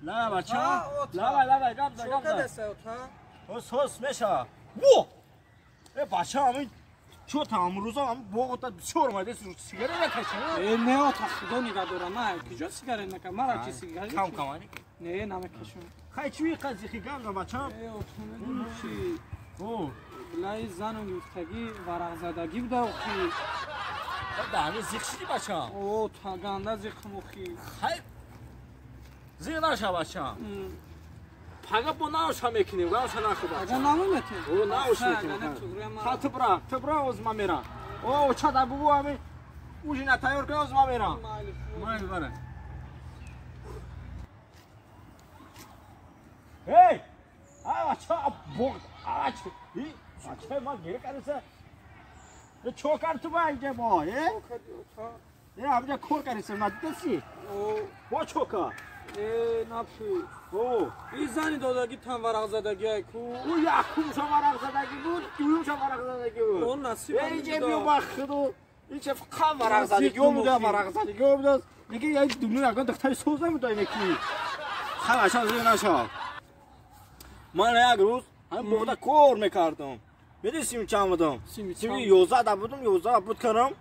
ла бача лава лава гап за гап за ҳос меша во э бача ҳамин чо та амрӯза ҳам боғота бисёр омаде сигарет накаши э не ота худо нигаҳ дора ман куҷо сигарет накам мара чи сигарет кам камани не намекашам хай чӣ қазихи гап за бачам э ота медонӣ чи о лаи зану гуфтагӣ варақзадагӣ буда охи да ҳамин зиқ шиди бачам о та ганда зиқм охи хай зиқ наша бачам пага бо наоша мекунем наоша нахӯ бачам ага намеметем о наош мекунем ха тубра тубра оз ма мерам о чада бубу ҳамин ужина тайёр кун оз ма мерам майли бара эй ай бача боғ ач и бача ма гире кардаса чо кард ту ба инҷа бо э э ҳаминҷа кор кардиса надидаси бо чо кард э напши о и зани додагӣ тан варақзадагӣ ай ку ӯ якумша варақзадагӣ буд дуюмша варақзадагӣ буд о насиб инҷа биё ба худо инча фақат варақзадагӣ омуда варақзадагӣ омудааст дига як дунё ягон духтари соз намуда инеки хай аша зиқ наша ман як рӯз ҳамин боғда кор мекардам медонӣ сими чанд будам сими 11 будам 11 буд кардам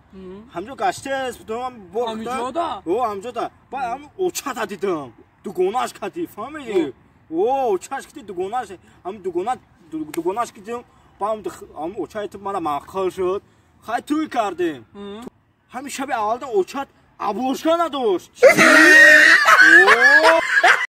ҳамҷо гаштес будам ҳамиҷода о ҳамҷода баъд ҳам очата дидам дугонаш кардӣ фаҳмидӣ о очаш кардӣ дугонаш ҳам дугона дугонаш кардим баъд ҳам очаи ту мана маъқул шуд хай тӯй кардем ҳамин шаби аввалда очат обложка надошт.